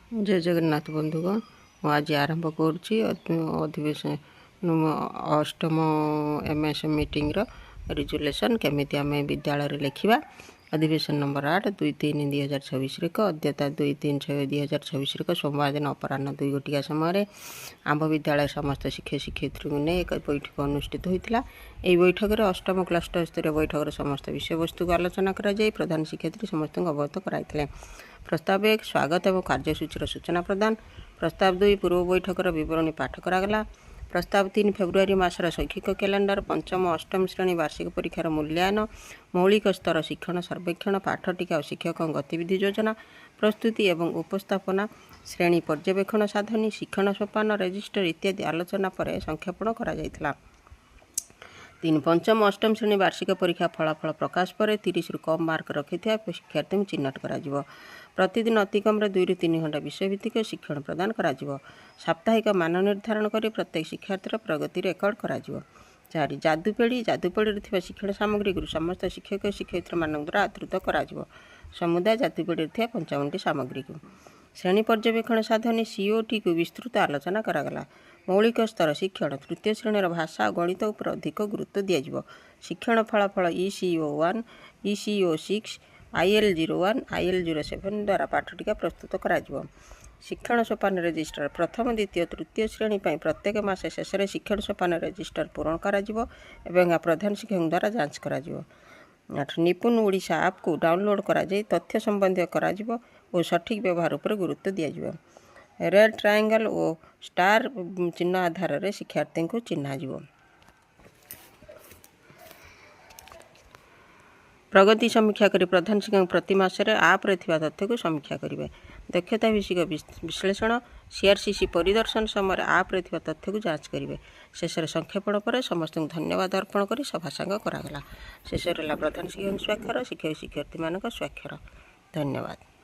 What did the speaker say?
ଜୟ ଜଗନ୍ନାଥ ବନ୍ଧୁଗଣ, ମୁଁ ଆଜି ଆରମ୍ଭ କରୁଛି ଅଧିବେଶନ ଅଷ୍ଟମ ଏମ୍ ଏସ୍ ମିଟିଂର ରିଜୁଲେସନ୍ କେମିତି ଆମେ ବିଦ୍ୟାଳୟରେ ଲେଖିବା। ଅଧିବେଶନ ନମ୍ବର 8, 2/3/2026 ଏକ ଅଦ୍ୟତା 2/3/6/2026 ଏକ ସୋମବାର ଦିନ ଅପରାହ୍ନ 2 ଘଟିକା ସମୟରେ ଆମ୍ଭ ବିଦ୍ୟାଳୟ ସମସ୍ତ ଶିକ୍ଷକ ଶିକ୍ଷୟିତ୍ରୀଙ୍କୁ ନେଇ ଏକ ବୈଠକ ଅନୁଷ୍ଠିତ ହୋଇଥିଲା। ଏହି ବୈଠକରେ ଅଷ୍ଟମ କ୍ଲଷ୍ଟର ସ୍ତରୀୟ ବୈଠକର ସମସ୍ତ ବିଷୟବସ୍ତୁକୁ ଆଲୋଚନା କରାଯାଇ ପ୍ରଧାନ ଶିକ୍ଷୟିତ୍ରୀ ସମସ୍ତଙ୍କୁ ଅବଗତ କରାଇଥିଲେ। ପ୍ରସ୍ତାବ 1, ସ୍ୱାଗତ ଏବଂ କାର୍ଯ୍ୟସୂଚୀର ସୂଚନା ପ୍ରଦାନ। ପ୍ରସ୍ତାବ 2, ପୂର୍ବ ବୈଠକର ବିବରଣୀ ପାଠ କରାଗଲା। ପ୍ରସ୍ତାବ 3, ଫେବୃଆରୀ ମାସର ଶୈକ୍ଷିକ କ୍ୟାଲେଣ୍ଡର, ପଞ୍ଚମ ଅଷ୍ଟମ ଶ୍ରେଣୀ ବାର୍ଷିକ ପରୀକ୍ଷାର ମୂଲ୍ୟାୟନ, ମୌଳିକ ସ୍ତର ଶିକ୍ଷଣ ସର୍ବେକ୍ଷଣ, ପାଠ ଟୀକା ଓ ଶିକ୍ଷକଙ୍କ ଗତିବିଧି ଯୋଜନା ପ୍ରସ୍ତୁତି ଏବଂ ଉପସ୍ଥାପନା, ଶ୍ରେଣୀ ପର୍ଯ୍ୟବେକ୍ଷଣ ସାଧନୀ, ଶିକ୍ଷଣ ସୋପାନ ରେଜିଷ୍ଟର ଇତ୍ୟାଦି ଆଲୋଚନା ପରେ ସଂକ୍ଷେପଣ କରାଯାଇଥିଲା। 3, ପଞ୍ଚମ ଅଷ୍ଟମ ଶ୍ରେଣୀ ବାର୍ଷିକ ପରୀକ୍ଷା ଫଳାଫଳ ପ୍ରକାଶ ପରେ 30ରୁ କମ୍ ମାର୍କ ରଖିଥିବା ଶିକ୍ଷାର୍ଥୀଙ୍କୁ ଚିହ୍ନଟ କରାଯିବ। ପ୍ରତିଦିନ ଅତି କମ୍ରେ 2ରୁ 3 ଘଣ୍ଟା ବିଷୟଭିତ୍ତିକ ଶିକ୍ଷଣ ପ୍ରଦାନ କରାଯିବ। ସାପ୍ତାହିକ ମାନ ନିର୍ଦ୍ଧାରଣ କରି ପ୍ରତ୍ୟେକ ଶିକ୍ଷାର୍ଥୀର ପ୍ରଗତି ରେକର୍ଡ କରାଯିବ। 4, ଯାଦୁପେଡ଼ି, ଯାଦୁପେଡ଼ିରେ ଥିବା ଶିକ୍ଷଣ ସାମଗ୍ରୀକୁ ସମସ୍ତ ଶିକ୍ଷକ ଶିକ୍ଷୟିତ୍ରୀମାନଙ୍କ ଦ୍ୱାରା ଆଦୃତ କରାଯିବ। ସମୁଦାୟ ଯାଦୁପେଡ଼ିରେ ଥିବା 55ଟି ସାମଗ୍ରୀକୁ ଶ୍ରେଣୀ ପର୍ଯ୍ୟବେକ୍ଷଣ ସାଧନୀ ସିଓଟିକୁ ବିସ୍ତୃତ ଆଲୋଚନା କରାଗଲା। ମୌଳିକ ସ୍ତର ଶିକ୍ଷଣ ତୃତୀୟ ଶ୍ରେଣୀର ଭାଷା ଓ ଗଣିତ ଉପରେ ଅଧିକ ଗୁରୁତ୍ୱ ଦିଆଯିବ। ଶିକ୍ଷଣ ଫଳାଫଳ ECO 1, ECO 6, IL 01, IL 07 ଦ୍ୱାରା ପାଠଟିକା ପ୍ରସ୍ତୁତ କରାଯିବ। ଶିକ୍ଷଣ ସୋପାନ ରେଜିଷ୍ଟର ପ୍ରଥମ, ଦ୍ୱିତୀୟ, ତୃତୀୟ ଶ୍ରେଣୀ ପାଇଁ ପ୍ରତ୍ୟେକ ମାସ ଶେଷରେ ଶିକ୍ଷଣ ସୋପାନ ରେଜିଷ୍ଟର ପୂରଣ କରାଯିବ ଏବଂ ଏହା ପ୍ରଧାନ ଶିକ୍ଷକଙ୍କ ଦ୍ୱାରା ଯାଞ୍ଚ କରାଯିବ। 8, ନିପୁଣ ଓଡ଼ିଶା ଆପ୍କୁ ଡାଉନଲୋଡ଼ କରାଯାଇ ତଥ୍ୟ ସମ୍ବନ୍ଧୀୟ କରାଯିବ ଓ ସଠିକ୍ ବ୍ୟବହାର ଉପରେ ଗୁରୁତ୍ୱ ଦିଆଯିବ। ରେଡ୍ ଟ୍ରାଏଙ୍ଗଲ୍ ଓ ଷ୍ଟାର ଚିହ୍ନ ଆଧାରରେ ଶିକ୍ଷାର୍ଥୀଙ୍କୁ ଚିହ୍ନାଯିବ। ପ୍ରଗତି ସମୀକ୍ଷା କରି ପ୍ରଧାନ ଶିକ୍ଷକ ପ୍ରତି ମାସରେ ଆପ୍ରେ ଥିବା ତଥ୍ୟକୁ ସମୀକ୍ଷା କରିବେ। ଦକ୍ଷତା ଭିତ୍ତିକ ବିଶ୍ଳେଷଣ, ସିଆର୍ସିସି ପରିଦର୍ଶନ ସମୟରେ ଆପ୍ରେ ଥିବା ତଥ୍ୟକୁ ଯାଞ୍ଚ କରିବେ। ଶେଷରେ ସଂକ୍ଷେପଣ ପରେ ସମସ୍ତଙ୍କୁ ଧନ୍ୟବାଦ ଅର୍ପଣ କରି ସଭା ସାଙ୍ଗ କରାଗଲା। ଶେଷରେ ହେଲା ପ୍ରଧାନ ଶିକ୍ଷକଙ୍କ ସ୍ୱାକ୍ଷର, ଶିକ୍ଷକ ଶିକ୍ଷୟିତ୍ରୀମାନଙ୍କ ସ୍ୱାକ୍ଷର। ଧନ୍ୟବାଦ।